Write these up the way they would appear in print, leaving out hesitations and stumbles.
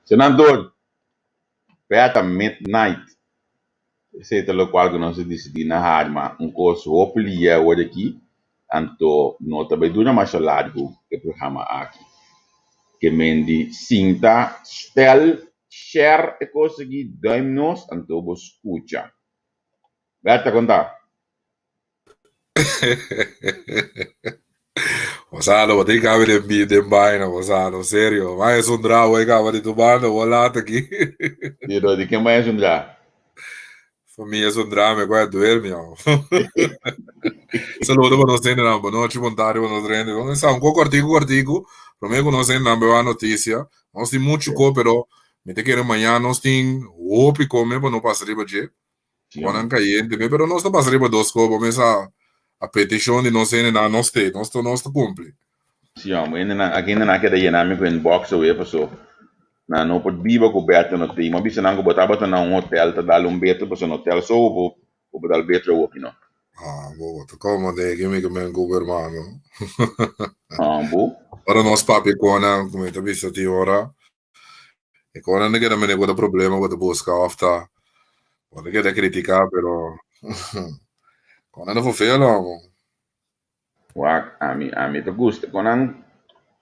Senan tur, Beta midnight. Esei ta lokual ku nos a disidí na harma un kos hopi lia awor aki, anto no ta bai dura masha largu e programa aki. Ke men di sinta stel, share e kos aki, duim nos, anto bo skucha. Berta, kon ta? Gonzalo, bo tin kabe den bi den baina, Gonzalo, serio. Vai es un dra, voy kaba di tu banda, bo laat aki. Pero di ken vai es un dra? Famia es un dra, me koe duermi, amo. Saludo pa nos hendenan, bo nochi, bon tardi pa nos rende. Nos sa un ko kortiku kortiku, prome ku nos hendenan bewa notisia. Nos tin muchu ko, pero mi ta kere mañana nos tin hopi kome pa no pasa riba dje. Konan kayente me, pero nos ta pasa riba dos ko, bo mes a a petishon di nos hendenan nos te, nos ta nos ta kumpli. Sí, hombre, hendenan, aki hendenan a keda yena mi ku inbox awe paso nan no por biba ku Beto no te. Mi a bisa nan ku bo tabata na un hotel ta dal un beto paso na hotel so bo por bo por dal beto awoki no. Ah, bo ta komo de ki mi ke men ku hermano. Ah, bo. Ora nos papia konan, ku mi ta bisa tin ora, E konan ta keda mene ku ta problema ku ta buska òf ta bo ta keda kritiká pero konan ta fofel amo. Wak, ami ami ta gusta konan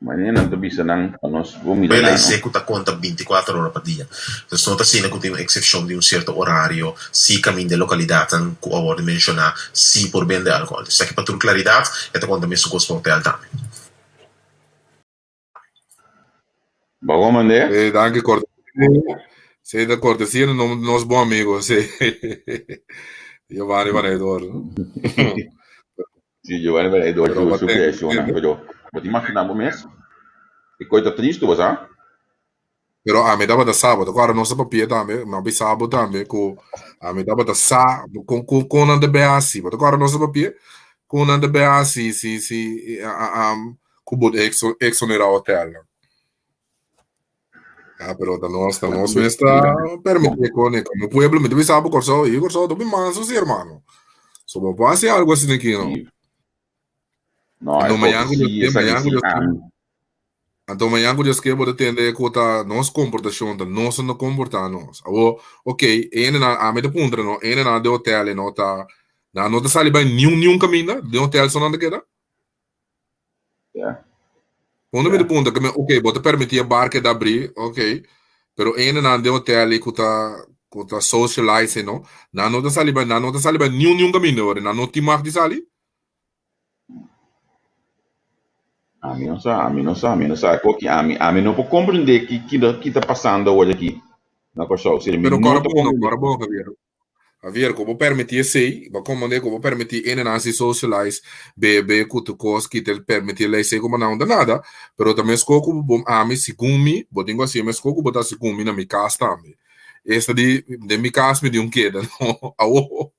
manera nan ta bisa nan pa nos bo mira Lei nan no. seku ta konta binti kuater ora pa dia. Entonces no ta asina ku tin un eksepshon di un sierto orario si kaminda e lokalidatnan ku a wòrdu menshoná si por bende alkohòl. Esaki pa tur klaridat e ta konta mesun kos pa hotèl tambe. Bo mande? Sí, danki cortesía. Sí, de cortesía de nos buen amigo, sí. Giovanni van Edor. Sí, Giovanni van Edor, Pero su, ba su ten, creacionnan, pero bo ta imagina bo mes? E koe ta tristu, bo sa? Pero ami tabata sa, bo ta kòrda nos a papia tambe, mi a bisa bo tambe ku ami tabata sa kon kon kon nan ta bai hasi, bo ta kòrda nos a papia? Kon nan ta bai hasi si si ku bo exonerá hotelnan. Ya, pero ta nos, ta nos mes ta permití kon e komo pueblo, mi ta bisa bo Kòrsou, i Kòrsou ta hopi manso si hermano. So bo por hasi algu asina aki no. No, Anto e mañan koki ku Dios si, ke, esaki mañan ku si, Dios ke. ami. Anto mañan ku Dios ke bo ta tende ku ta nos komportashon, ta nos no komportá nos. Awor, ok, e hendenan, ami ta puntra no, e hendenan den hotel e no ta, nan no ta sali bai niun niun kaminda, den hotel so nan ta keda? Ya. Unda mi ta puntra, ke men, ok, bo ta permití e bar keda abrí, ok, pero e hendenan den hotel ei ku ta, ku ta socialize no, nan no ta sali bai, nan no ta sali bai niun niun kaminda, nan no tin mag di sali? Ami no sa, ami no sa, ami no sa. Koki ami, ami no por comprende ki ki ki ta pasando awor aki na Kòrsou. Serio, mi Pero no kòrda ta bon, no, comprende. kòrda bon, Javier. Javier, ku bo permití esei, bo komprende ku bo permití ene nan hasi socialize, bebe, ku tur kos, kita el permití lei esei komo nan ta nada, pero ta meskos ku bo ami segun mi, bo tin ku hasi meskos ku bo ta hasi ku mi na mi kas tambe. Esta di, den mi kas mi tin un keda, no. Awor,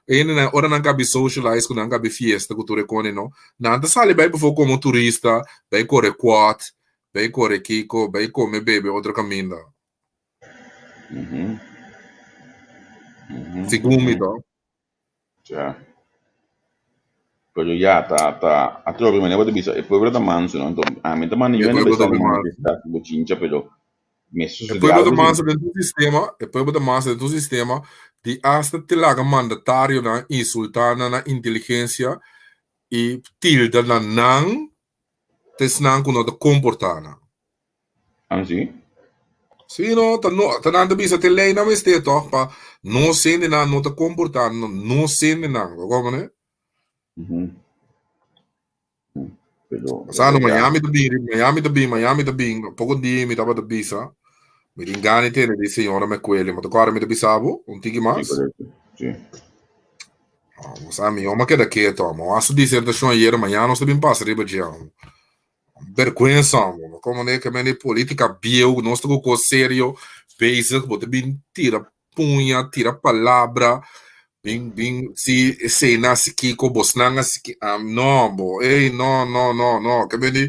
Hendenan ora nan kabi socialize ku nan kabi fiesta ku tur e kone no, nan ta sali bai pafó komo turista, bai kore kwat, bai kore kiko, bai kome bebe otro kaminda. Segun mi to. Ja. Pero ya ta ta atrobe manera bo ta bisa e pueblo ta manso no anto ami ta manda E yu pueblo ta sali manso. manifesta ku bochincha pero me E sucede pueblo ta algo manso den tur sistema, e pueblo ta manso den tur sistema di asta te laga mandatarionan insulta nan na inteligencia y tilda na nan ta esnan ku no ta komporta nan. Ah, sí? Sí, no, ta no, ta nan ta bisa te lei nan mester toch pa nos hendenan no ta komporta nos hendenan, bo komprende? Pero, Sa no pero ya. Miami ta bin, Miami ta bin, Miami ta bin. Poko dia mi tabata bisa. Mi tin gana di tende di señora McQuilly. Ma ta kòrda mi ta bisa bo un tiki Sí, mas. korekto. Sí. Ah, bo sa mi oma keda keto. Ma a su disertashon ayera, mañana nos ta bin pasa riba dje. Bergwensa, amo. Komo ne ke men politika bieu, nos ta ku kos serio bezig, bo ta bin tira puña, tira palabra, bin bin si esei na hasi kiko, bosnan hasi ki, no bo, ey no no no no, ke men di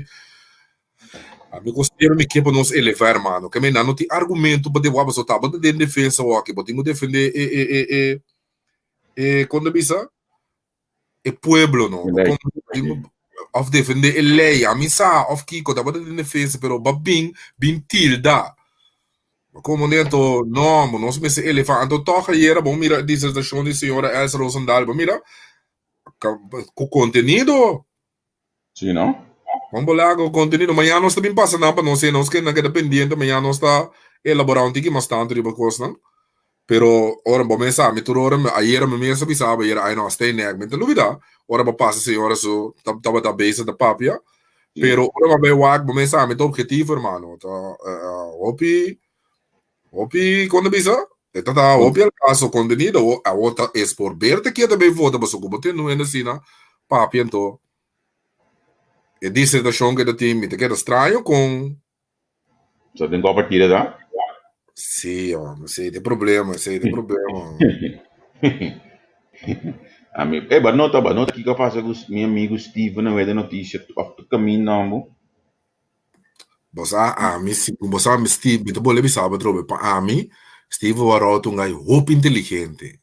ami konsidero mi ke pa nos eleva hermano, ke men nan no tin argumento pa dewa pasobra tabata den defensa awor, bo tin ku defende e e e e e kon ta bisa? E pueblo no, E ley. Of defende e ley, ami sa of kiko tabata den defensa pero ba bin bin tilda. Ma komo ne anto no, bo nos mester eleva. Anto tòg ayera bo mira e disertashon di señora Elsa Rozendal, bo mira ku kontenido. Sí, no? Bon bo laga ku kontenido. Mañana nos ta bin pasa nan pa nos e nos ke nan keda pendiente. Mañana nos ta elaborá un tiki mas tantu riba kosnan. Pero ora bo mes sa, mi tur ora, ayera mi mes a bisa bo ayera, ay no, stay nek. Mi ta lubida ora bo pasa señora su tabata bezig ta papia. Pero ora bo bai wak, bo mes sa, mi ta objetivo, hermano. Ta hopi, hopi, kon ta bisa? E ta ta hopi al caso contenido. Awor ta es por berte ke ta bai vota, pasobra ku bo tende un hende asina papia, anto e disertashon ke ta tin, mi ta keda straño kon So tin kopa tira ta? Sí, hombre, sí, te problema, sí, te problema. Ami, eh, ba nota, ba nota kiko pasa ku mi amigo Steven a wede noticia of tu camino ambo. Bo sa ami, si bo sa mi Steve, mi ta bole bisa bo atrobe, pa ami Steve Warau ta un guy hopi inteligente.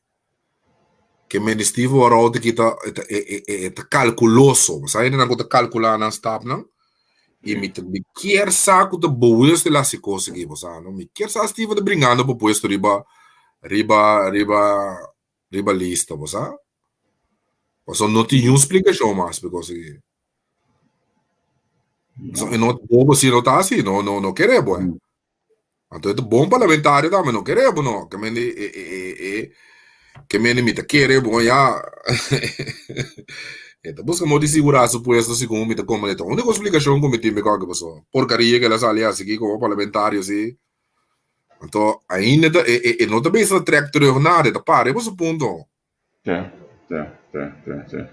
Ke men di Steve Warau ta kita e ta e e e ta kalkuloso. Bo sa hendenan ku ta kalkulá nan stapnan? I mi ta mi kier sa ku ta bewust el a hasi kos aki, bo sa no? Mi kier sa Steve ta bringando pa puesto riba riba riba riba lista, bo sa? Pasobra no tin niun splikashon mas pa e kos aki. Pasobra e no bobo si no ta hasi, no no no kere bo. Anto e ta bon parlamentario tambe, no kere bo no. Ke mende e e e e ke mende mi ta kere bo ya. E ta buska modo di sigurá su puesto segun mi ta komprende. Ta úniko splikashon ku mi tin bikòke paso porkaria ke el a sali hasi aki komo parlamentario si. Anto ainda ta e e e no ta bisa trèk terug nada, e ta para riba su punto. Te, te, te, te, te.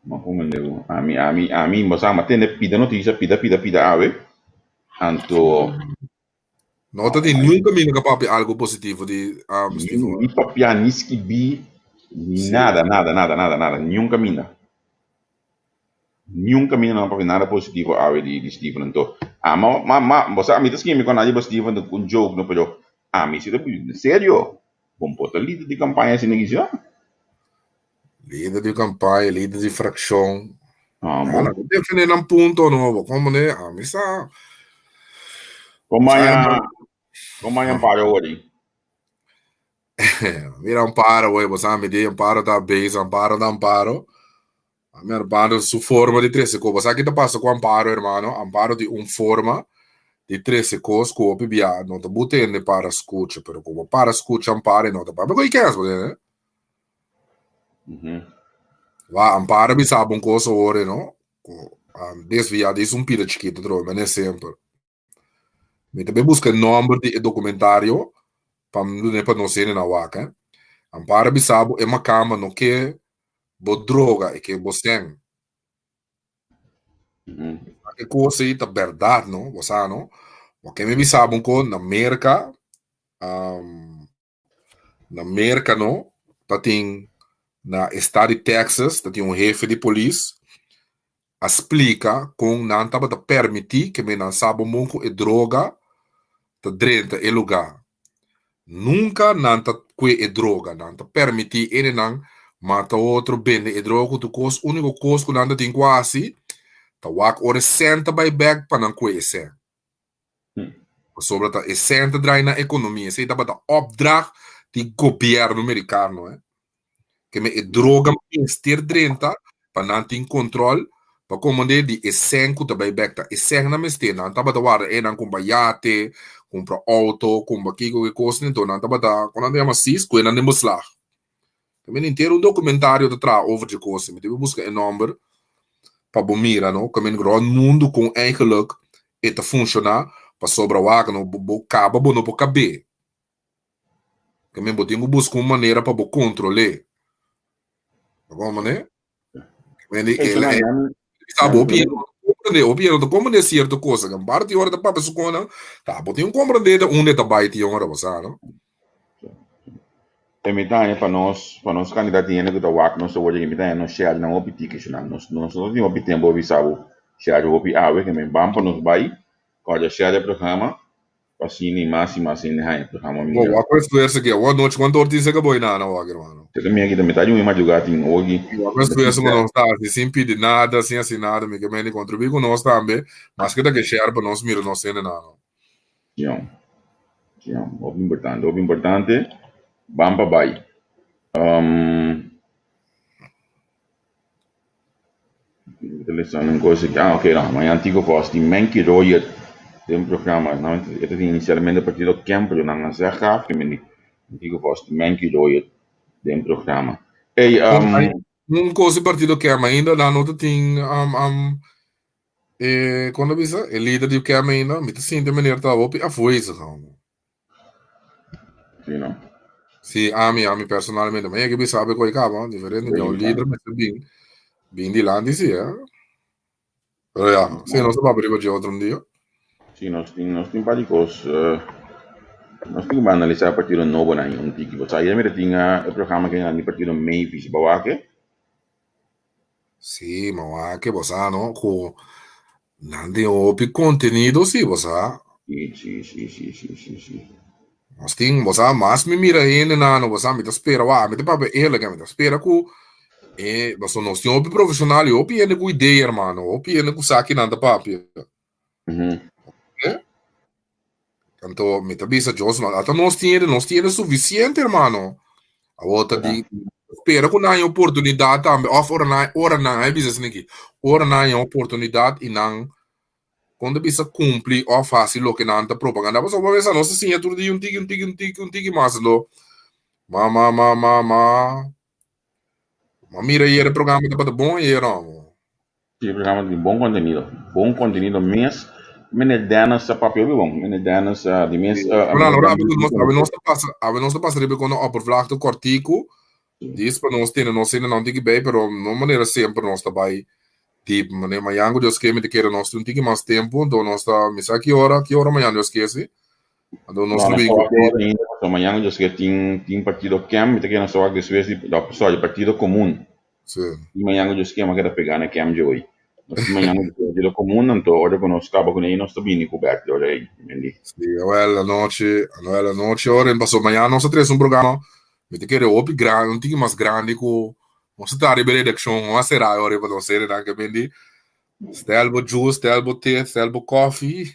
Ma komende bo. Ami, ami, ami, bo sa, ma tende pida noticia, pida, pida, pida awe. Anto. No ta tin niun kaminda ka papia algo positivo di um, Steve Ni papia, ni skibi, ni Sí. nada, nada, nada, nada, nada. Niun kaminda. Niun kaminda no a papia nada positivo awe di, di Steven. Anto, ah, ma, ma, ma, bo sa, ami ta skimi kon nadie bo Steven un joke, no, pero ami si ta, serio. Bon por ta lider di kampaña asina ki siá? Lider di kampaña, lider di frakshon. Ah, Ah, bon. nan ta defendé nan punto no, bo komo ne, ami sa. Kon Sa maña, kon maña Amparo wori? Mira Amparo, wey, bo sa mi di Amparo ta bezig, Amparo ta Amparo. Mi hermano, su forma di trese kos. Bo sa ki ta pasa ku Amparo, hermano? Amparo tin un forma di trese kos ku hopi bia no ta bo tende para skucha, pero ku bo para skucha Amparo e no ta papia ku e kens, bo tende? Wa, Amparo a bisa bo un kos awor, you know, ku desvia di un pida chikito atrobe, manera semper. Mi ta bay busca e nomber di e documentario pa mi dune pa nos hende na wak. Eh. Amparo a bisa bo e macamba no ke bo droga, e ke bo sèn. E kos ei ta berdad no, bo sa no. Bo ke mi bisa bo un kos, na Merca, Na Merka no ta tin na estado di Texas ta tin un hefe di polis a splika kon nan tabata permití ke men nan sa bon bon ku e droga ta drenta e lugá. Nunka nan ta kue e droga, nan ta permití enenan mata otro, bende e droga ku tur kos, úniko kos ku nan ta tin ku hasi ta wak ora e sèn ta bai bèk pa nan kue e sèn. Pasobra ta e sèn ta drai na ekonomia. Esei tabata opdracht di gobièrnu merikano. Eh. Ke men e droga mester drenta pa nan tin kontrol pa komand'é di e sèn ku ta bai bèk. Ta e sèn nan mester. Nan tabata warda e nan kumpra yate, kumpra outo, kumpra kiko ki kos. Enton nan tabata, kon nan ta yama sis, kue nan den beslag. Ta mira henter un documentario ta traha over dje cos. Mi debe busca e nomber pa bo mira no. Caminda cu rond mundo con eigenlijk e ta funciona pasobra wak no bo bo caba bo no por cabe. Caminda bo tin cu busca un manera pa bo controle. Bo comprende? Caminda el el sa bo hopi hende no ta comprende, hopi hende no ta comprende cierto cosa. Kan parti ora ta papia su conan, ta bo tin cu comprende de unda e ta bay tin ora bo sa no. E mi ta haña pa nos, pa nos kandidat di hende ku ta wak nos awor aki, mi ta haña nos share nan hopi tiki shunnan. Nos nos no tin hopi tempu pa bisa bo share hopi awe, ke men ban pa nos bai kòrda share e programa pa asina i mas i mas hende haña e programa Bo mira. wak ku esfuerso aki. Awor anochi kuantu or tin seka bo inana wak, hermano? Seka mi aki ta mitad di un i madrugá tin awor aki. Wak ku esfuerso ku nos ta hasi sin pidi nada, sin hasi nada, mi ke mende kontribuí ku nos tambe, maske ta ke share pa nos mira nos hende nan. Sion. Sion. Hopi importante, hopi importante. Ban pa bai. Um, un cosa que, ah, ok, no, mañana Tico Vos die Menki Royer den programa, no, het is inicialmente partido Kemp, pero nan a zeg gaaf, que men Tico Vos die Menki Royer den programa. Hey, um, Un cosa partido Kemp ainda nan no tin um, um, e, kon ta bisa? E lider di Kemp ainda, mi ta sinti meneer ta hopi afwezig. Sí, no? Sí, ami, ami personalmente. Ma yega bisa abe koi kaba, diferente. Mi un lider mester bin, bin dilanti sí, eh. Pero ya, sí, nos ta papia riba dje otro un dia. Sí, nos tin, nos tin par di kos, eh, nos tin ku analisá e partido nobo nan un tiki. Pasobra ayer mi ta tin e programa ke nan di partido Mavis, bo wak e? Sí, mi wak e, bo sa no, ku nan tin hopi kontenido sí, bo sa. Sí, sí, sí, sí, sí, sí, sí. Nos tin, bo sa, mas mi mira hendenan, bo sa, mi ta spera, wak, mi ta papia eerlijk, mi ta spera ku e, pasobra nos tin hopi profeshonal i hopi hende ku idea, hermano, hopi hende ku sa kinan ta papia. Anto mi ta bisa Josman, ata nos tin hende, nos tin hende sufisiente, hermano. Awor ta di, spera ku nan haña oportunidat tambe, òf ora nan, ora nan, ai bisa esaki, ora nan haña oportunidat i nan kon ta bisa kumpli òf hasi loke nan ta propaganda. Pasobra bo mester nos ta siña tur dia un tiki, un tiki, un tiki, un tiki mas, anto ma, ma, ma, ma, ma, ma mira ayer e programa tabata bon ayer, amo. Sí, e programa tin bon kontenido, bon kontenido mes. Meneer Dennis a papia hopi bon. Meneer Dennis uh, di mes... Uh, no, no, awe nos, awe nos ta pasa, awe nos ta pasa riba con oppervlakte kortiku. Dis pa nos tiene nos sine non tiki bay, pero no manera semper nos ta bay diep. Mane mañan ku Dios ke mi te kere nos tin un tiki mas tempo, enton nos ta mi sa ki ora, ki ora mañan Dios ke si. Anto nos No, lo nos bin ta wak ainda, pasobra mañan ku Dios ke tin tin partido kem, mi ta kere nos ta wak despues di, sorry, partido komun. Sí. Tin mañan ku Dios ke ma keda pegá na kem dje oy. Nos tin mañan ku partido komun, anto ora ku nos kaba kuné nos ta bini ku bèk di ora ei, entendí? Sí, awel anochi, awel anochi ora en pasobra mañan nos ta trese un programa, mi ta kere hopi grandi, un tiki mas grandi ku nos ta traha riba e redakshon, no a sera ora pa nos hendenan ke bini Stel bo juice, stel bo te, stel bo koffie.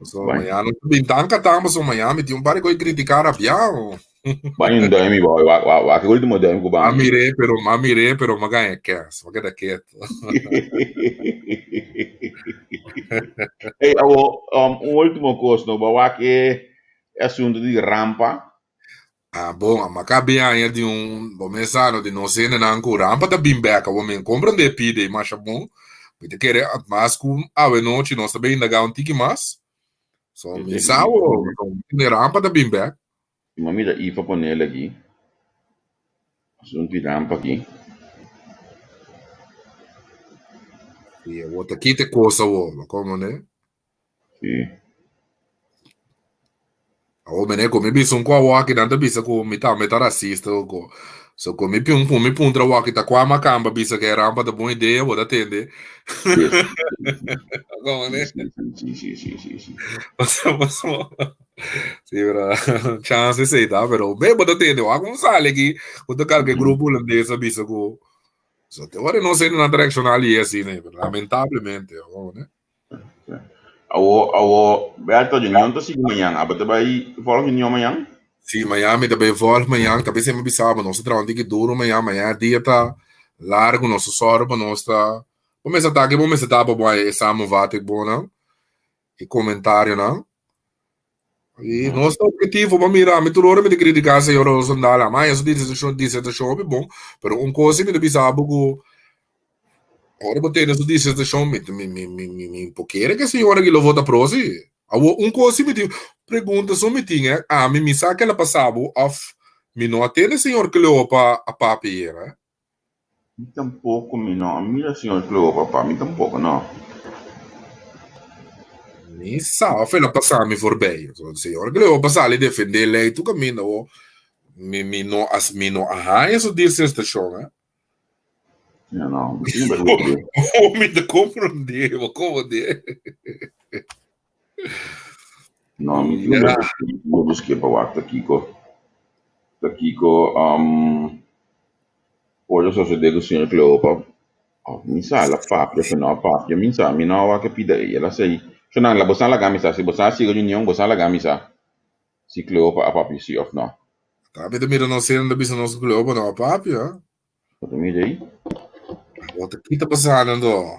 So, Bai. mañana nos ta bin tan katan, pasobra mañana mi tin un par di kos di kritiká rabiá. Bai un duim, boy. Wak, wak, wak e último duim ku Ma ban. mir'é, pero ma mir'é, pero m'a gaña kens. M'a keda ketu. Hey, awo, um, un último kos, no? Bo wak e e asunto di rampa. Ah, bon, a maka bin aña di un, bo mes sa no, di nos hendenan ku rampa ta bin bek awor men komprendé pide i masha bon. Mi ta kere mas ku awe nochi nos ta bin indagá un tiki mas. So mi sa awor, e rampa ta bin bek. Mi a mira Ifa ponel aki, asuntu di rampa aki. Si, awor ta kita e kos awor, bo komprendé? Si. Awor mene ku mi bisa un ku awor aki nan ta bisa ku mi tambe ta rasista o ko. So ku mi pun ku mi puntra awor aki ta kua makamba bisa ku e rampa ta bon idea bo ta tende. Como ne? Si, si, si, si, si. Paso, paso. Si, pero chance esei ta, pero be bo ta tende wak un sali aki ku ta kalke grupo hulandes a bisa ku so te ora nos hende nan ta reakshoná lihe asina, pero lamentablemente, como ne? Awo, awo, Berto, reunion ta sigui mañan. Abo ta bai volg reunion mañan? Sí, mañan mi ta bai volg mañan. Ta pesei mi bisa bo, nos ta traha un tiki duro mañan. Mañan e dia ta largu, nos ta sòru pa nos ta. Bo mester ta aki, bo mester ta pa bo haña e samenvatting bonan, e komentarionan. I nos ta objetivo pa mira, mi tur ora mi ta kritiká señor Rosendaal, a haña su disertashon, disertashon hopi bon, pero un kos si mi ta bisa bo ku Ora bo tene su disertashon, mi, mi, mi, mi, mi, mi por kere ku e señor aki lo vota pro si. Awor, un kos si mi tin, pregunta so mi tin, eh, ami mi sa kela pasa bo òf mi no a tende señor Cleopa a papia ayer, eh? Mi tampoko mi no a mira señor Cleopa pa mi tampoko no. Mi sa òf el a pasa mi forbei. Señor Cleopa sali defendé lei tur kaminda awor. Mi, mi no a, mi no a haña su disertashon, eh. Ja, no, mi tin bergüenza. Oh, mi ta comprendé, bo comprendé. No, mi tin bergüenza. Bo busqué pa wak ta kiko. Ta kiko, um, por a sosodé ku señor Cleopa. Oh, mi sa, el a papia, pero no a papia. Mi sa, mi no a wak e pida ei. El a sei. Shonang, la bosan laga mi sa. Si bosan a sigui reunion, bosan laga mi sa si Cleopa a papia si of no. Ta mi ta mira nos hende ta bisa nos ku Cleopa no a papia. Bo ta mira ei? Bo ta kita pasando anto?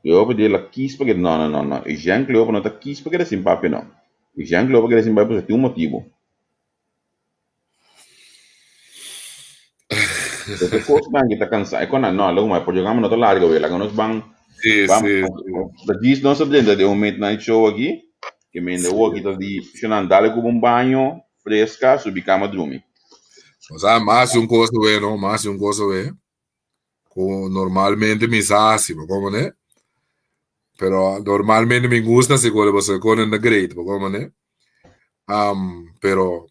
Cleopa di el a kis pa keda. No, no, no, no. E Jean Cleopa no ta kis pa keda sin papia no. E Jean Cleopa keda sin papia pasobra tin un motibu. E kosnan ki ta kansa. E kosnan, no, lagu mai, programa no ta largo we. Laga nos ban, Sí, ban, sí, sí. ta djis nos a drenta den un midnight show aki, ke mende awor aki ta di, Shonan, dale ku un baño, freska, subi kama drumi. Osea, mas un kos we, no, mas un kos we. Ku normalmente mi sa hasi, bo komprende? Pero normalmente mi gusta hasi kos pasobra e kos ta great, bo komprende? Pero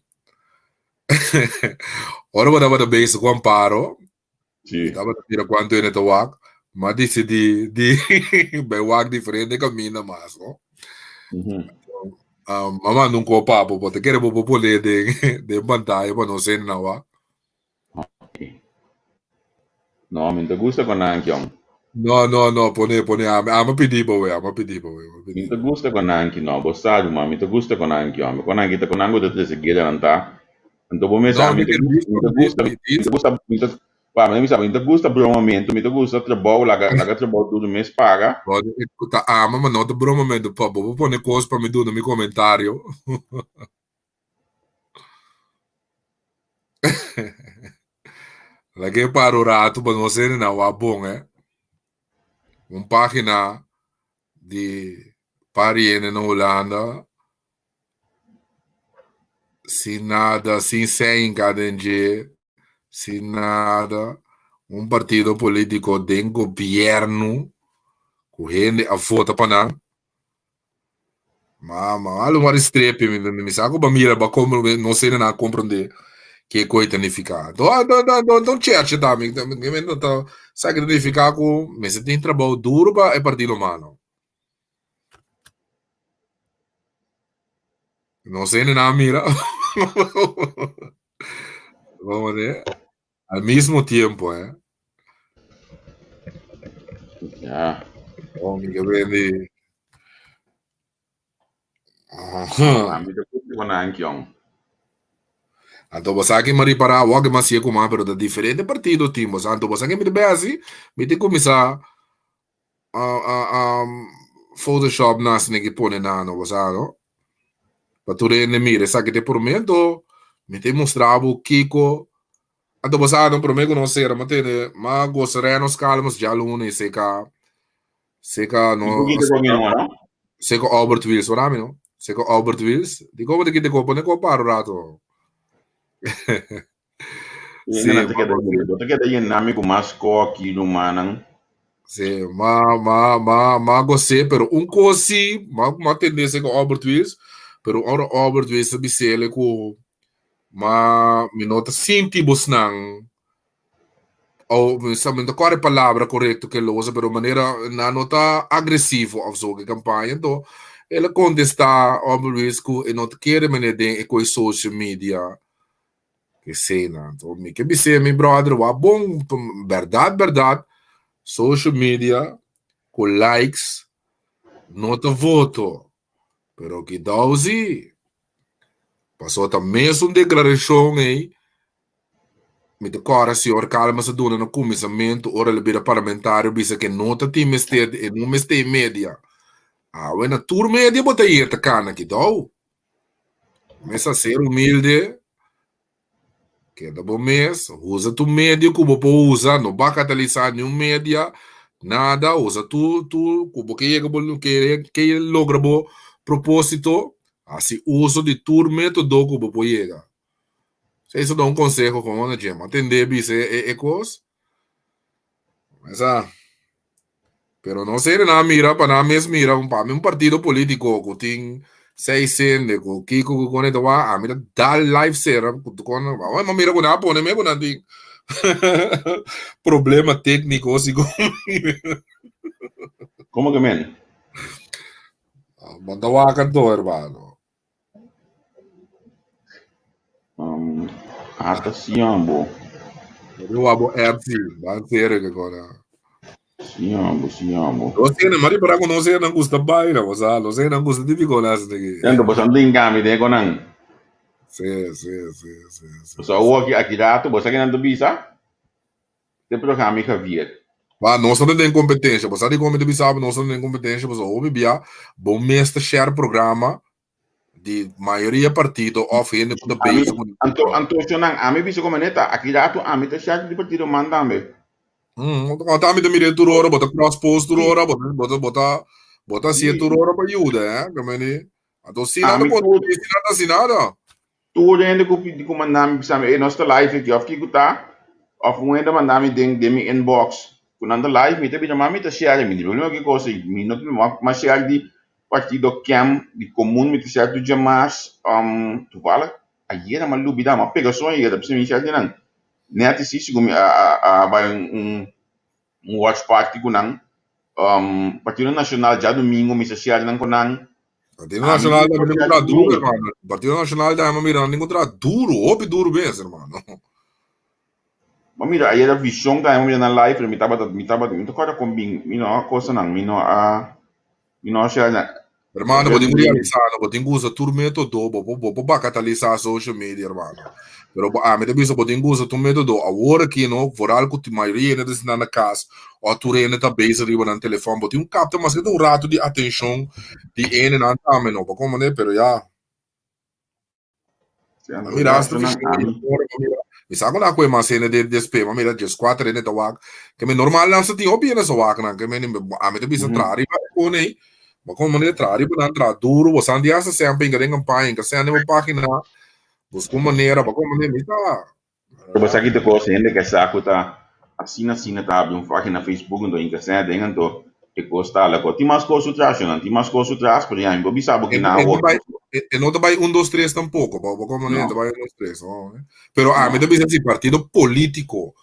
ora bo tabata bezig ku Amparo, mi tabata mira kuantu hende ta wak, mi a disidí di bai wak diferente kaminda mas, no? Mi a manda un kos pa bo, bo ta kere bo por pone den pantaya pa nos hende nan wak? No, mi no ta gusta con nan kion. No, no, no, pone, pone, ami, ami pidi bo we, ami pidi bo we, ami Mi pidi no ta bo. gusta con nan ki no, bo sa ruman, mi ta gusta con nan kion. Mi con nan ki ta con nan ku ta trese guera nan ta. Anto bo mester, No, mi mi ta ke gusta, mi ta gusta, mi mi dis, ta gusta, mi ta, pa, mi ta bisa, mi ta gusta bromamento, mi ta gusta trabou, laga, laga trabou duro mes paga. bo ta ama, ma no ta bromamento, pa bo por pone kos pa mi duna mi komentario. Laga e para un rato pa nos hende nan wak bon eh. Un pagina di pariente na Hulanda sin nada, sin senka den dje, sin nada. Un partido politico den gobierno ku hende a vota pa nan. Ma, ma lo mari strepi, mi, mi, mi sa ku ba mira, ba kom, no sé na comprende ke koi ta nifiká. Do, do, do, do, do cherche ta, mi, mi, mi, mi, ta, sa ke ta nifiká ku mester tin trabou duro pa e partido mano. No sé na mira. Vamos ver. Al mismo tiempo, eh. Ja. Oh, mi ke bendi. Aha. Ami ta gusta con nan kion. Anto bo sa ki mi ripará awor ki mi a sigue ku mas, pero ta diferente partido tin bo sa. Anto bo sa ki mi ta bai hasi? Mi tin kuminsá Photoshop nan asina ki pone nan no, bo sa no? Pa tur hende mira esaki ta e promé, anto mi ta mustra bo kiko. Anto bo sa no, promé ku nos sera mi a tene, mi a gosa Reno Scalmos djaluna i seka seka Ki no poquito con seka no, no? seka Albert Wils, ora mi no? Seka Albert Wils, dikon bo ta kita ko pone ko para un rato. Sí, Sí, nan ta ma keda yena. Bo ta keda yena mi ku mas koki, rumannan. Sí, ma ma ma ma gosé, pero un kos sí, ma ma tende esei ku Albert Wils, pero ora Albert Wils a bis'el ku ma mi no ta sinti bosnan o mi sa mi no ta kòrda e palabra korekto ku el usa, pero manera nan no ta agresivo òf so ku e kampaña, anto el a kontestá Albert Wils ku e no ta kere manera den e koe social media Esei-nan. Anto mi ke bis'é mi brother wak bon, bèrdat bèrdat social media ku likes no ta voto, pero kidou si, pasobra ta mesun deklarashon ei mi ta kòrda señor Calmes a duna na kuminsamentu ora el a bira parlamentario bisa ke no ta tin mester e no mester e media. Awe na tur media bo ta yeta kana kidou. Mes a ser humilde, keda bo mes, usa tur medio ku bo por usa, no bagatalisá niun media, nada, usa tur tur ku bo ke yega bo ke ke logra bo propósito, hasi uso di tur método ku bo por yega. Esei ta un konseho ku mi a tende bisa e kos. Mesa. Pero no seri nan mira pa nan mes mira un pa mi un partido politico cu tin seis hende cu kico cu con ta wa ami ta dal live sera cu con awor mi mira cu nan a pone me cu nan tin problema tecnico si cu Como que men? Bo ta wak anto hermano. Um, ata sian bo. Bo wak bo app si, ban serio ke con. Sí, hombre, sí, hombre. Nos hende, mari para ku nos hende gusta baila, o sea, nos hende gusta típico las de que. Tanto boso ando ingami de konan. Sí, sí, sí, sí, sí. Boso awo aki aki rato, boso aki nan ta bisa, te programa Javier. Ba, nos no den competencia, boso di come te bisa, nos no den competencia, boso hopi bia, bo mes ta share programa di mayoria partido of hende ku ta bezig ku. Anto, anto, nan, ami bisa como neta, aki rato ami ta share di partido man tambe. Anto ami ta mira tur ora, bo ta cross post tur ora, bo ta, bo ta, bo ta, bo ta hasié tur ora pa yuda, eh, ke meni. Anto si nan ta pone, si nan ta hasi nada. Tur hende ku pidi ku manda mi bisa mi, ey nos ta live aki of kiko ta, of un hende manda mi den den mi inbox ku nan ta live, mi ta bira ma mi ta share, mi di problema ki kos ey, mi no tin ma share di partido kem di komun, mi ta share tur djamas, toevallig ayera mi a lubida, mi a pega soño ayera p'esei mi share di nan, nèt así segun mi a a bai un un watch party ku nan, Partido Nacional djadumingu mi sa share nan ku nan. Partido Nacional ta mira contra duro, hermano. Partido Nacional ta mira nan contra duro, hopi duro bes, hermano. Ma mira, ayer a vision ta mira nan live, pero mi tabata, mi tabata, mi ta corda con bin, mi no a cosa nan, mi no a, mi no a share nan. Hermano, bo tin ku realisa, no, bo tin ku usa tur metodo, bo por, bo por bakatalisá social media, hermano. Pero bo, ami ta bisa bo tin ku usa tur metodo. Awor aki, no, vooral ku mayoria hende ta sinta na kas, o tur hende ta bezig riba nan telefòn, bo tin ku kapta maske ta un ratu di atenshon di hendenan tambe, no, bo komprende? Pero ya. Ma mira hasta mi sa ku nan koe mas hende den despe ma mira djes kuater hende ta wak ke mi normal nan sa tin hopi hende sa wak nan ke mi ami ta bisa traha riba e kon ei ma komo manera traha riba nan traha duru bo san di hasta semper hinka den kampaña hinka sende bo pagina buska un manera bo komo manera mi sa Bo sa ki ta kos hende ke sa ku ta asina asina ta habri un pagina Facebook anto hinka sende den anto e kos ta ala ko tin mas kos su tras yo nan tin mas kos su tras pero ya mi por bisa bo ki nan awor. E no ta bai un dos tres tampoco bo komo no ta bai un dos tres no pero ami ta bisa si partido politico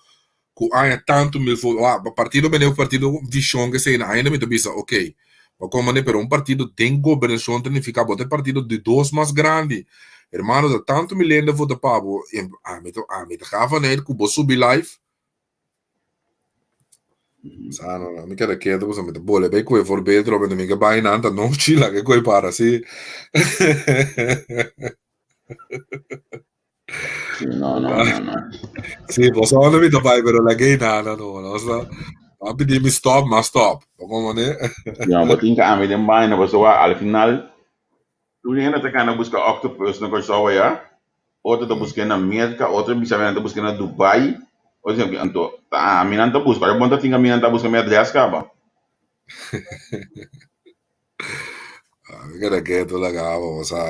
ku aña tantu mil voto partido bene partido vision ke esei ainda mi ta bisa ok bo komo pero un partido den gobernacion ta nifica bo ta e partido di dos mas grandi hermano ta tantu mil hende vota pa bo ami ta ami ta gafa net ku bo subi live Sa no, no, mi keda keto pasobra mi ta bole bay koe voorbeeld erop en mi ke bay nan ta nochi laga e koe para si. No, no, no, no. Sí, bo sa unda mi ta bay pero laga ei nada no, no sa. A pidi mi stop, ma stop. Bo komprende? Ja, bo tin ke ami den baina pasobra al final Tur hende ta kana buska octopus na Kòrsou ayá, otro ta busk'é na Merka, otro bisa mi nan ta busk'é na Dubai, otro bisa anto ta ami nan ta buska, ora bo no ta tin ami nan ta buska mi adrès kaba. Mi keda ketu laga bo sa.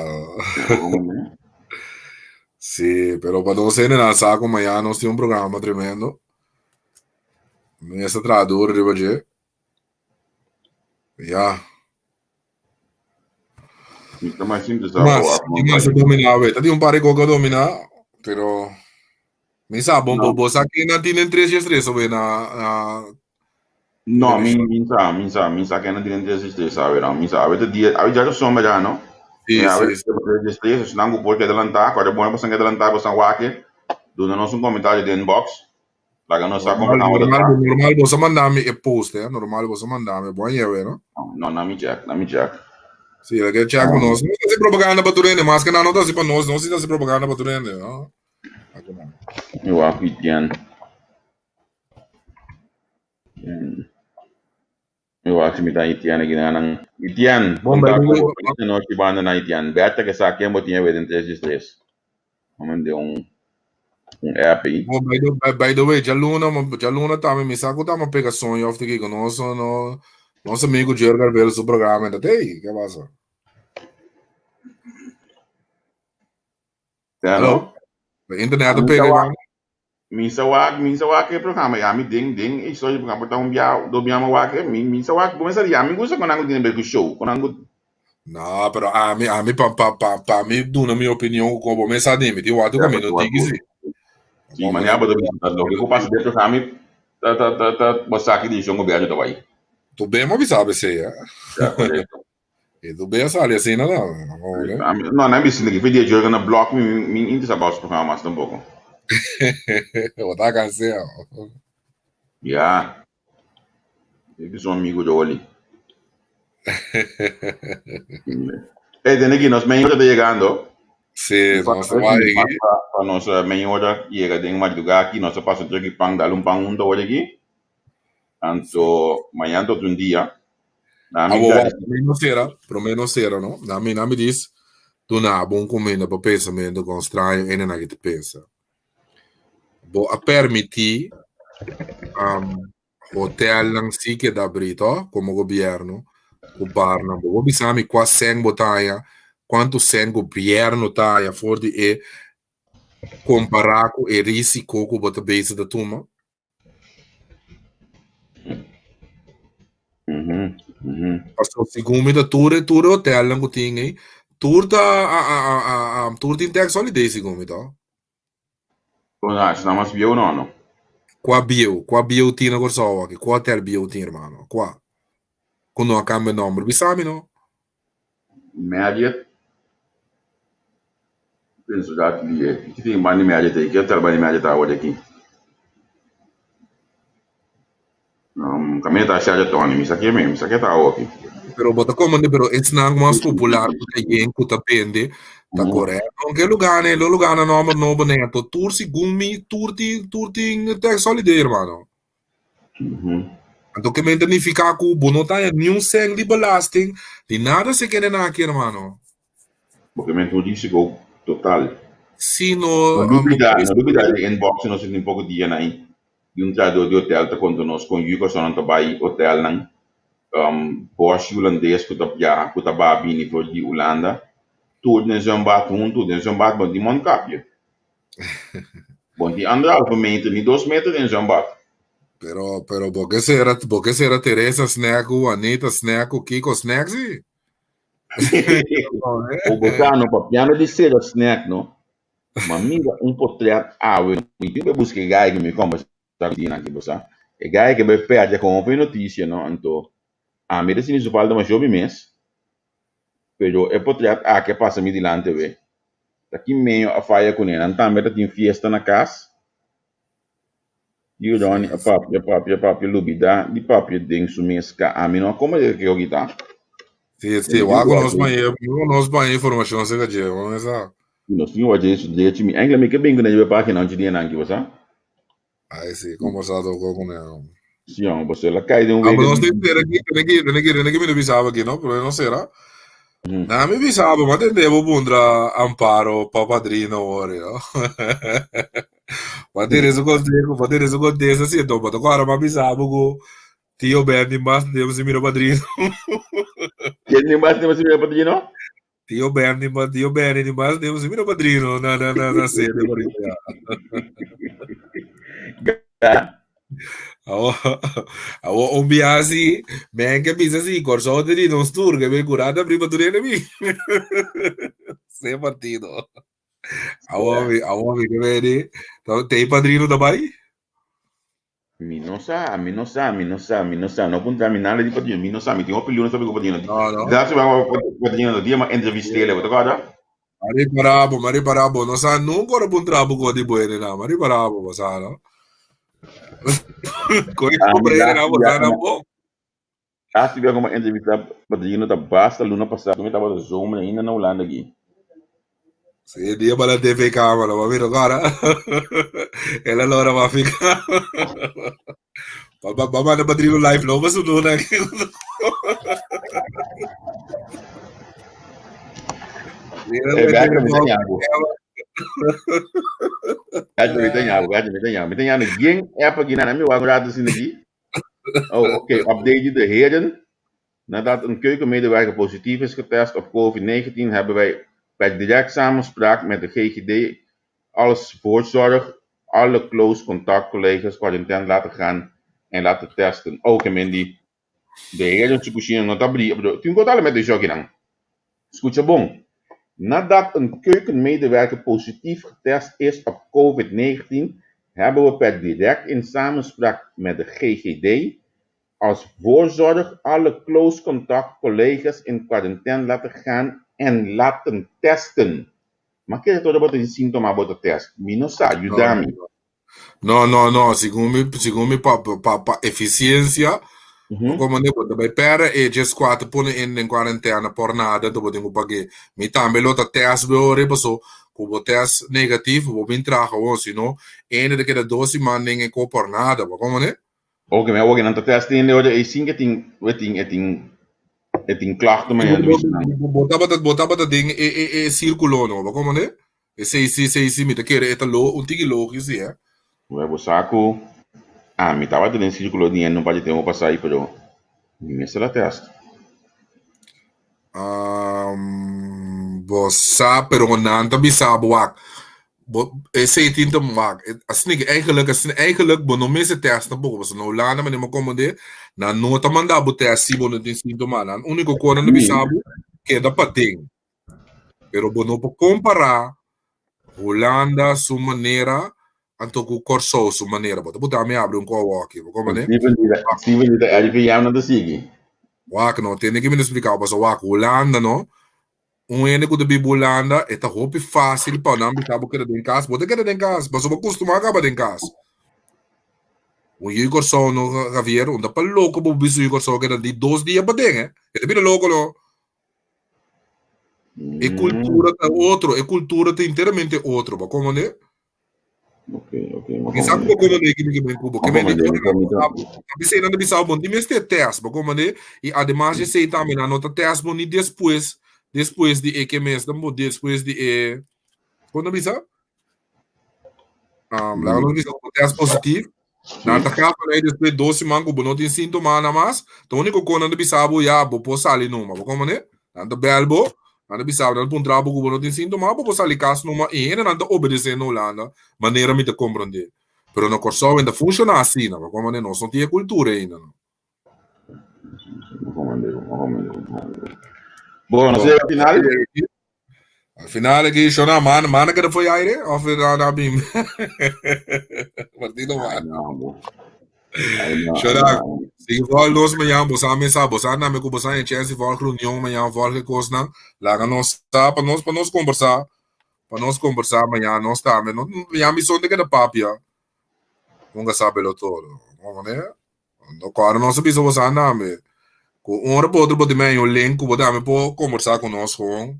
Sí, pero pa nos hende nan sa ku mañana nos tin un programa tremendo. Mi esta traha duro riba dje. Ya. Mi ta mas interesado Mas, ki mas a dominá we? Ta tin un par di kos ku a dominá, pero mi sa bon bo bo sa ken nan tin den tres dies tres awe na na No, mi mi sa, mi sa, mi sa ken nan tin den tres dies tres awe no. Mi sa awe ta dia, awe dja ta sombra dja no. Sí, Mi awe sí, sí. tres dies tres, esnan ku por keda lantá, ku a bon pasan keda lantá pasan wak, duna nos un komentario den inbox. Laga nos sa kon Normal, programa ta normal, traha. normal boso a manda mi e post, eh. Normal boso a manda mi. Bon yewe, no? No, na mi check, na mi check. Sí, laga e check pa nos. Nos ta hasi propaganda pa tur hende, maske nan no ta hasi pa nos, nos sí ta hasi propaganda pa tur hende, no? Aki nan. Mi wak ku Etienne. Etienne. Mi wak si mi ta Etienne aki nan. Etienne, Bon, kon by ta the ku way, bo? Feliz nochi banda na Etienne. Bertha ke sa ken bo tin awe den tres dies tres. Bo manda un un app ei. Bon, by the, by, by the way, djaluna, djaluna tambe mi sa ku tama pega soño of te kiko. Nos, no, nos amigo Jerry Carvelo su programa ta tei. Ke pasa? Ya Hello? no? De internet ta Mi pega sa wak, igual. mi sa wak, mi sa wak e programa. Ya mi den den e historia di programa ta un bia, do bia mi wak e. Mi mi sa wak, kumesa di ya mi gusta kon nan ku tin ber ku show, kon nan ku No, pero ami, ami pa, pa, pa, pa mi duna mi opinion ku bo mesa di mi tin watu Ya, ku mi pa no wak tiki ku. si. Si, manera bo ta bisa loke ku pasa den programa ta ta ta ta bo sa ki decision gobierno ta bai. Tu be mo bisa abc, eh? Ya, korekto. E tu be a sali asina no. Ami, no, na mi sinti ki dia Jurgen na blok mi mi interesa about su programa mas tampoco. Bo ta canseo. Ya. Mi bisa un amigo Joli. Hey, tene aquí, nos meia hora ta llegando. Sí, nos ta bai aquí. Pa nos meia hora llega den madrugá aquí, nos a pasa un truki pan, dal un pan hunto awor aquí. Anto, mañana ta otro un dia. Na mi Abo, gradisi. promé no sera, promé no sera, no? Na mi, na mi dis, duna bo un kuminda pa pensamentu kon straño ene na ki ta pensa. Bo a permití um, hotelnan sí keda abrí, to? Komo gobièrnu, ku barnan. Bo por bisa mi kua sèn bo ta haña, kuantu sèn gobièrnu ta haña for di e kompará ku e risiko ku bo ta bezig ta tuma? Paso segun mi ta tur e tur e hotelnan ku tin ei, tur ta a a a a a tur tin tax holiday segun mi to. Bo na esnan mas bieu no no? Kua bieu? Kua bieu tin na Kòrsou aki? Kua hotel bieu tin hermano? Kua? Ku no a kambia nòmber? Bisa mi no. Marriott penso dat di e ki tin banda di Marriott ei? Ki hotel banda di Marriott ta awor aki? Kaminda ta Sheraton, mi sa ke mi sa ke ta awor aki. Pero bo ta komende pero esnan mas popular ku ta yen ku ta bende ta kore. Aunke lugar ne lo lugar na nomber nobo ne anto tur segun mi tur tin tur tin tax holiday hermano. Anto ke men ta nifiká ku bo no ta haña niun sèn di belasting ni nada se kende nan aki hermano. Bo ke men ta un risiko total. Si no No lubida, no lubida di inbox nos tin poko dia na ei di un trahador di hotel ta konta nos kon yu personanan ta bai hotelnan bòs hulandes ku ta biaha ku ta ba bini for di Hulanda tur den zwembad huntu den zwembad bo no tin mondkapje. Bon tin anderhalve meter ni dos meter den zwembad. Pero, pero bo ke sera, bo ke sera Teresa snack ku Juanita snack ku Kiko snack si. O bo sa no papiando di sera snack no. Ma mira un potret awe mi tin ke buska e guy ku mi kombersa ku di nan ki bo sa. E guy ke bai perde komo pa e noticia no anto ami ta sinti su falta masha hopi mes pero e potret aki a pasa mi dilanti awe. Ta ki meño a faya kuné? Nan tambe ta tin fiesta na kas? Yu Ronnie a papia, papia, papia, lubidá di papia den su mes ka. Ami no a kome de ke oki ta. Sí, sí, wak ku nos baña, nos baña informashon aserka dje, bo sa. Nos tin wak dje su drechi. Mi enkele mi ke bin kuné riba e página un dje dianan aki, bo sa. Ai sí, kombersá toko kuné. Sí, hòmber, pasobra el a kai den un Ah, wega pero nos di. tin sera aquí, tene aquí, tene aquí, tene aquí mi no bisaba aquí, no? Pero no sera. Na mi bisaba, ma tende bo puntra Amparo pa padrino ori, no? Ma tene su consejo, ma tene su contesta si, enton bo ta kora ma bisaba ku tio Ben tin basta tempo sin mira padrino. Ken tin basta tempo sin mira padrino? Tio Bernie, ma tio Bernie di mas tempo sin mira padrino na na na na sede por ahí. Awo, awo un biaha si, men ke bisa si, Kòrsou ta di nos tur, ke men kurá ta prima tur hende mi. Se partido. Awo mi, awo mi ke beni, te padrino ta bai? Mi no sa, mi no sa, mi no sa, mi no sa. No puntra mi nada di padrino. Mi no sa, mi tin hopi luna sabi ku padrino. No, no. Dá se vai padrino no dia ma entrevistele, bo ta korda? Ma ripará bo, ma ripará bo. No sa nunca ora puntra bo ko di bo hende na. Ma ripará bo, bo sa no. Ko e Ah, mi compra hende na laatste bo sa biaha na bo. Laatste biaha ku mi a entrevistá padrino ta basta luna pasá, mi tabata zomer ainda na Hulanda aki. Sí, dia bala TV cámara, ma mira agora. Ela lora va ficar. Va va va manda padrino live no, mas no na. Mira, Eh, gacho, mi ta telefon. ñabo. Gacho, mi ta ñabo, gacho, mi ta ñabo. Mi ta ñabo yen app aki na mi wak un rato sin aki. Oh, oké, update de heren. Nadat een keukenmedewerker positief is getest op COVID-19, hebben wij per direct samenspraak met de GGD als voorzorg alle close contact collega's quarantaine laten gaan en laten testen. Oh, ke men di de heren su kushina no ta bria, bedoel, tin ku met de jokinan. Skucha bon. Nadat een keukenmedewerker positief getest is op COVID-19, hebben we per direct in samenspraak met de GGD als voorzorg alle close contact collega's in quarantaine laten gaan en laten testen. Ma kere todo bo tin síntoma bo ta test? Mi no sa, yuda mi. No, no, no, segun mi, segun mi pa, pa, pa eficiencia. Como ne bo ta bai pera e 14 pone in den quarentena por nada, anto bo tin ku pag'é. Mi tambe lo ta test be ora paso ku bo test negativo bo bin traha gewoon, si no ene ta keda dos siman den e ko por nada, bo como ne? Oke, mi awor nan ta test hende ora ei sin ke tin e tin e tin e tin klachten ma hende bisa nan. Bo tabata bo tabata den e e e sirkulo no, bo como ne? Esei si esei si mi ta kere e ta lo un tiki logis si eh. Wè bo sa ku ami tabata den sirkulo di hende un par di tempu pasá pero mi mester a test. Bo sa pero nan ta bisa bo wak bo esei tin ta wak asina ke eigenlijk asina eigenlijk bo no mester test tampoco pasobra na Hulanda manera mi a komprende nan no ta manda bo test si bo no tin sintoma nan uniko kos nan ta bisa bo keda paden. Pero bo no por kompará Hulanda su manera anto ku Kòrsou su manera. Bo ta buta mi abri un kòwò aki. Bo komprendé? Steven di ta, Steven di ta RIVM no ta sigui. Wak no, tende ke mi ta splika bo pasobra wak Hulanda no, un hende ku ta biba Hulanda e ta hopi fásil pa nan bisa bo keda den kas, bo ta keda den kas pasobra bo kustumá kaba den kas. Un yu di Kòrsou no Javier, un ta pa loko bo bisa un yu di Kòrsou keda di dos dia paden eh, e ta bira loko no. E cultura ta otro, e cultura ta enteramente otro, bo comprende? Ok, ok, Mi sa ku bo comprende ki mi ke men ku bo. Ke men di ora nan bisa bo, a bisei nan ta bisa bo, bo mester test, bo comprende? I ademas esei tambe nan no ta test bo ni despues, despues di e ke mes, despues di e, kon ta bisa? Laga nos bisa ku bo test positief, nan ta kaba na e despues dos siman ku bo no tin sintomanan mas, ta úniko kon nan ta bisa bo ya bo por sali numa, bo komprende? Nan ta bèl bo, nan ta bisa bo, nan ta puntra bo ku bo no tin sintoma, bo por sali kas numa i hendenan ta obedesé na Hulanda manera mi ta komprende. Pero na Kòrsou e no ta funshoná asina, bo komprende? Nos no tin e kultura ainda. Bon, nos llega al final. Al final aquí, Shona, man, man keda foi aire of na na bim. Martino man. Shona, si vol nos mañana, bosa mesa, bosa na me ku bosa en chance vol reunión mañana, vol ke kosnan, laga nos sa pa nos pa nos conversa, pa nos conversa mañana nos tambe. No, mañana mi son de keda papia. Nunca sabe lo todo. No kòrda nos a bisa boso tambe ku un ora pa otro bo tin mei un link ku bo tambe por kombersá ku nos gewoon.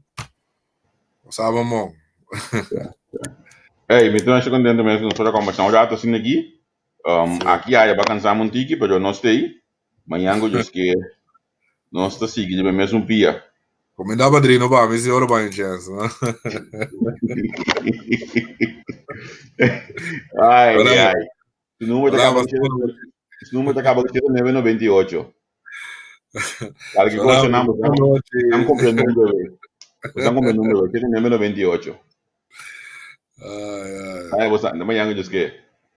Bo sa bo mon. Ey, mi ta masha kontento mes ku nos por a kombersá un rato asina aki. Aki aya bo a kansa un tiki, pero nos ta ei. Mañan ku Dios ke nos ta sigui riba e mesun pia. Komendá padrino pa mi si ora bo haña chèns, no? Ai, ai. Su número ta kaba ku su número ta kaba ku 7998. Cualquier cosa nan nan compra el número wey. Nan compra el número wey, 7998. Ay, ay. Ay, bosa, mañana Dios ke.